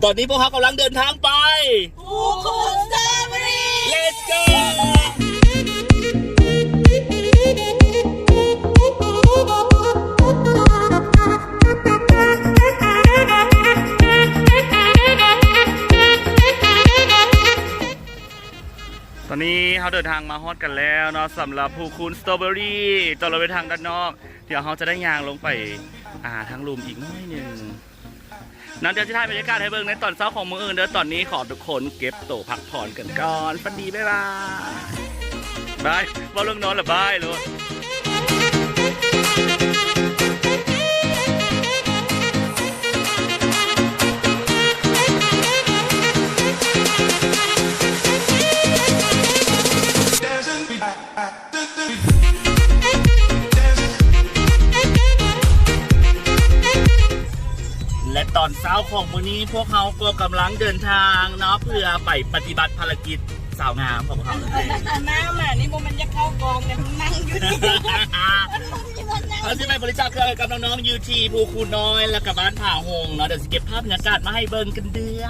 ຕອນນີ້ພວກເຮົາກຳລັງເດີນທາງໄປພູຄູນສະຕໍເບີຣີ Let's go! ຕອນນີ້ເຮົາເດີນທາງມາຮອດກັນແລ້ວເນາະ ສຳລັບພູຄູນສະຕໍເບີຣີ ຈະເລີຍໄປທາງດ້ານນອກ ດຽວເຮົາຈະໄດ້ຍ່າງລົງໄປ ອ່າ ທາງລຸ່ມອີກໜ້ອຍໜຶ່ງ. ນັ້ນດຽວຊິຖ່າຍບັນຍາກາດໃຫ້ເບິ່ງໃນຕອນເຊົ້າຂອງມື້ອື່ນເດີ. ຕອນນີ້ຂໍທຸກຄົນເກັບໂຕພັກຜ່ອນກັນກ່ອນ. ຝັນດີ ບາຍບາຍ. ບາຍ. ເວົ້າເລື່ອງນອນລະບາຍໂລດ. ແລະຕອນເຊົ້າຂອງມື້ນີ້ ພວກເຮົາກໍກຳລັງເດີນທາງເນາະ ເພື່ອໄປປະຕິບັດພາລະກິດສາວງາມຂອງພວກເຮົານັ້ນເອງ. ໜ້າມານີ້ບໍ່ແມ່ນຢາກເຂົ້າກ້ອງເດ້ ນັ່ງຢູ່ນີ້ ມັນບໍ່ມີບ່ອນນັ່ງ. ເຮົາຊິໄປບໍລິຈາກເຄື່ອງໃຫ້ກັບນ້ອງໆ ຢູ່ທີ່ພູຄູນນ້ອຍ ແລະກະບ້ານຜາຫົງເນາະ. ດຽວຊິເກັບພາບບັນຍາກາດມາໃຫ້ເບິ່ງກັນເດີ້. ເ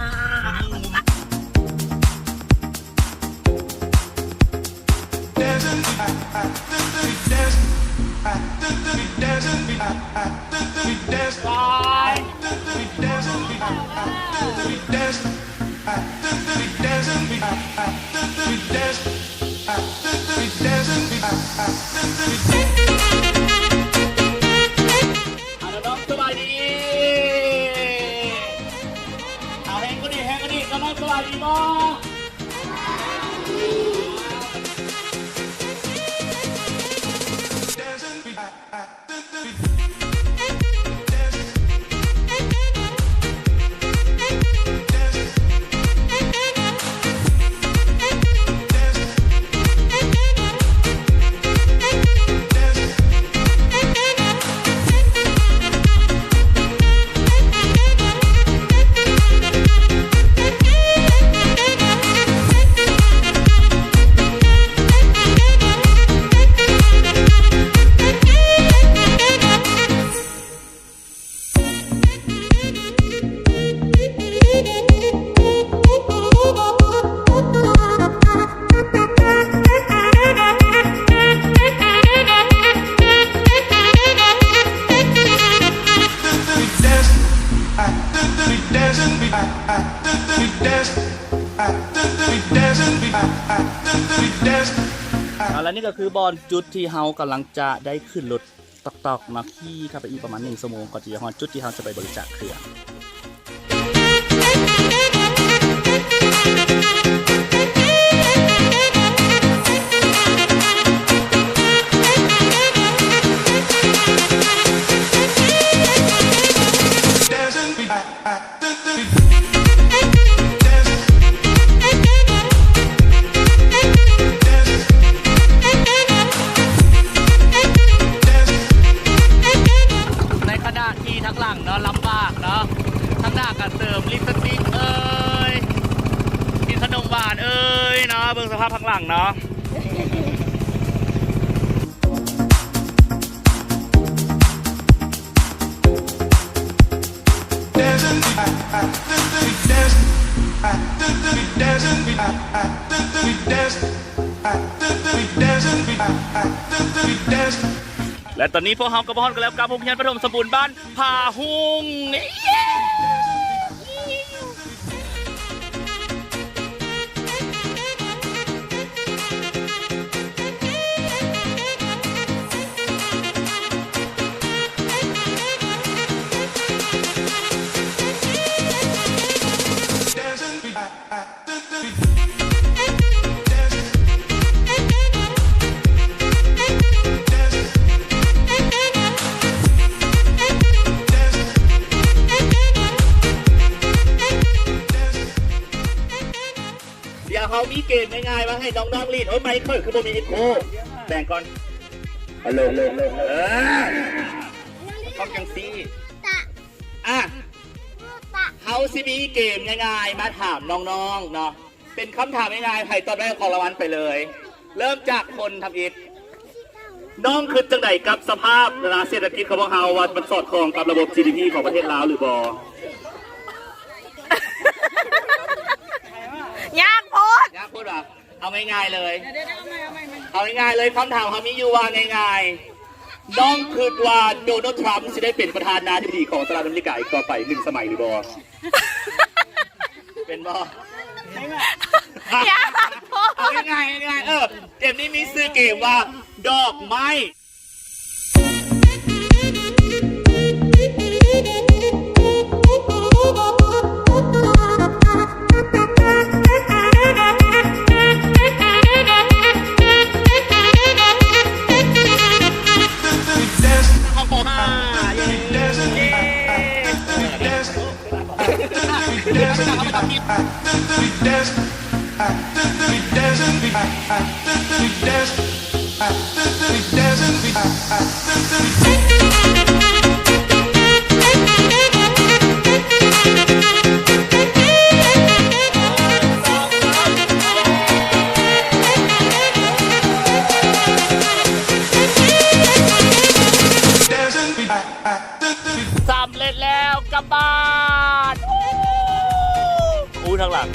ອົາ ນ້ອງໆ ສະບາຍດີ. ເອົາ ແຮງກວ່ານີ້ ແຮງກວ່ານີ້. ນ້ອງໆ ສະບາຍດີບໍ່? ເອົາລະ ນີ້ກໍຄືບ່ອນຈຸດທີ່ເຮົາກຳລັງຈະໄດ້ຂຶ້ນລົດ ຕອກໆ ເນາະ ຂີ່ເຂົ້າໄປອີກປະມານໜຶ່ງຊົ່ວໂມງ ກ່ອນທີ່ຈະຮອດຈຸດທີ່ເຮົາຈະໄປບໍລິຈາກເຄື່ອງ. ໃນຂະນະທີ່ທາງຫຼັງເນາະ ລຳບາກເນາະ ທາງໜ້າກໍເສີມລິບສະຕິກເອີຍ ກິນຂະໜົມຫວານເອີຍເນາະ. ເບິ່ງສະພາບທາງຫຼັງເນາະ. ແລະຕອນນີ້ພວກເຮົາກໍມາຮອດກັນແລ້ວກັບໂຮງຮຽນປະຖົມສຳບູນບ້ານຜາຫຸ່ງ. ເຢ້! ດຽວເຮົາມີເກມງ່າຍໆ ມາໃຫ້ນ້ອງໆຫຼິ້ນ. ໂອ້ຍ ໄມເຄີຍຄືບໍ່ມີເອັກໂຄ ແບ່ງກ່ອນ. ຮັລໂຫຼ ເອີ ຕ້ອງຈັ່ງຊີ້. ອ່ະ ເຮົາຊິມີເກມງ່າຍໆ ມາຖາມນ້ອງໆເນາະ. ເປັນຄຳຖາມງ່າຍໆ ໃຜຕອບໄດ້ຂອງລາງວັນໄປເລີຍ. ເລີ່ມຈາກຄົນທຳອິດ. ນ້ອງຄິດຈັ່ງໃດກັບສະພາບເສດຖະກິດຂອງພວກເຮົາ ວ່າມັນສອດຄ່ອງກັບລະບົບ ຈີດີພີ ຂອງປະເທດລາວຫຼືບໍ່? ເອົາງ່າຍໆເລີຍ ດຽວໆ ເອົາໃໝ່ ເອົາໃໝ່ ເອົາງ່າຍໆເລີຍ ຄຳຖາມເຮົາມີຢູ່ວ່າງ່າຍໆ ນ້ອງຄິດວ່າໂດນັລ ທຣຳ ຊິໄດ້ເປັນປະທານາທິບໍດີຂອງສະຫະລັດອາເມລິກາອີກຕໍ່ໄປໜຶ່ງສະໄໝຫຼືບໍ່? ເປັນບໍ່? ຍາກໂພດ ເອົາງ່າຍໆ ງ່າຍໆ ເອີ ເກມນີ້ມີຊື່ເກມວ່າ ດອກໄມ້ ສຳເລັດແລ້ວ ກັບບ້ານ ອູ້ ທາງຫຼັງ.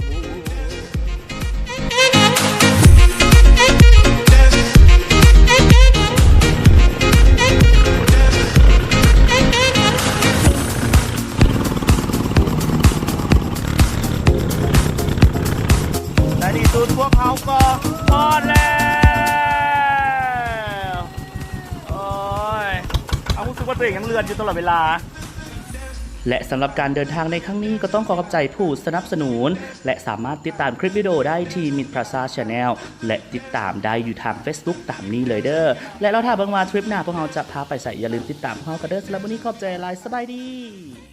ໃນທີ່ສຸດພວກເຮົາກໍຮອດແລ້ວ. ໂອ້ຍ ເຮົາຮູ້ສຶກວ່າຕົວເອງຍັງເລື່ອນຢູ່ຕະຫຼອດເວລາ. ແລະ ສຳລັບການເດີນທາງໃນຄັ້ງນີ້ ກໍຕ້ອງຂໍຂອບໃຈຜູ້ສະໜັບສະໜູນ ແລະ ສາມາດຕິດຕາມຄລິບວິດີໂອໄດ້ທີ່ Mid Plaza Channel ແລະ ຕິດຕາມໄດ້ຢູ່ທາງ Facebook ຕາມນີ້ເລີຍເດີ້ ແລະ ລໍຖ້າເບິ່ງວ່າທຣິບໜ້າພວກເຮົາຈະພາໄປໃສ. ຢ່າລືມຕິດຕາມພວກເຮົາກັນເດີ້. ສຳລັບມື້ນີ້ຂອບໃຈຫຼາຍ. ສະບາຍດີ.